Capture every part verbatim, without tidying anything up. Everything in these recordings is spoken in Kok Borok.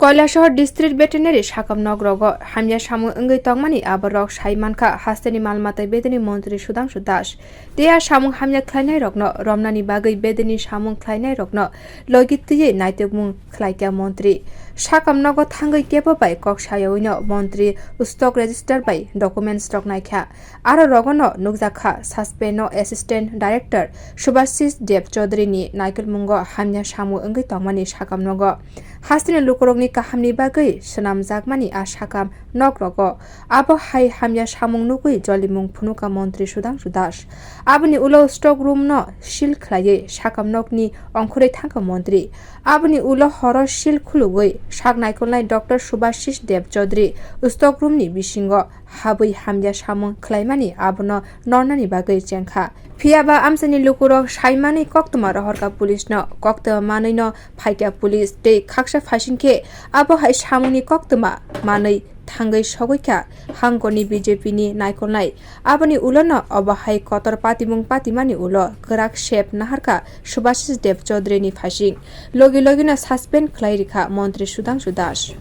Kailasahar District Veterinary sakam nok rogo hamya samung wngwi tongmani aborok sai mankha hasteni malmatai bedeni montri Sudhangshu Das. Tei a samung hamya khlainairokno romnani bagwi bedeni samung khlainairokno logi twiwi naitokmung khlaikha montri. Sakam nogo thangwi kebo bai kok sayawino montri stock register bai documents rok naikha. Aro rogono nukjakha suspend no Assistant Director Subhashish Dev Chaudhary ni naikolmungo hamya samung wngwi tongmani sakam nogo. Hasteni lukurokni kahamni bagwi swnamjakmani a sakam nok rogo. Abo hai hamya samung nugwi jolimung phunukha montri Sudhangshu Das. Aboni ulo stock room no seal khlaiwi sakam nokni ongkhorwi thangkha montri. Aboni ulo horo seal khulugwi sak naikolnai Doctor Subhashish Dev Chaudhary stock room ni bisingo habwi hamya samung khlaimani abono nornani bagwi chengkha. Phiyaba amchaini lukurok saimani koktwma rohorkha police no, koktwma manwino phaikha police tei khaksa phaising khe abo hai samungni koktwma manwi thangwi sogwikha hangkorni B J P ni naikolnai. Aboni ulono obo hai kotor patimung patimani ulo kwrak sep naharkha Subhashish Dev Chaudhary ni phaising. Logi logino suspend khlai rikha montri Sudhangshu Das.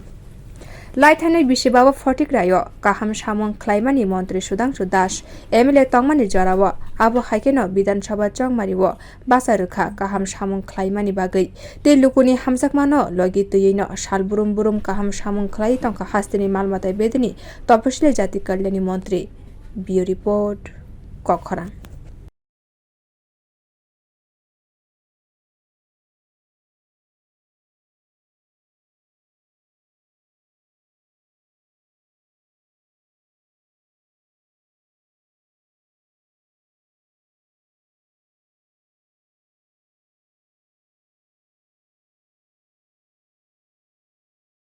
Laithanai bisi babo photik raio kaham samung khlaimani montri Sudhangshu Das M L A tongmani jorao abo haikheno Bidhan Sabha chongmario bacha rwkha kaham samung khlaimani bagwi tei lukuni hamjakmano logi twiwino sal brum brum kaham samung khlai tongkha hasteni malmatai bedeni toposili jati kalyani montri. Bureau Report, Kokkhorang.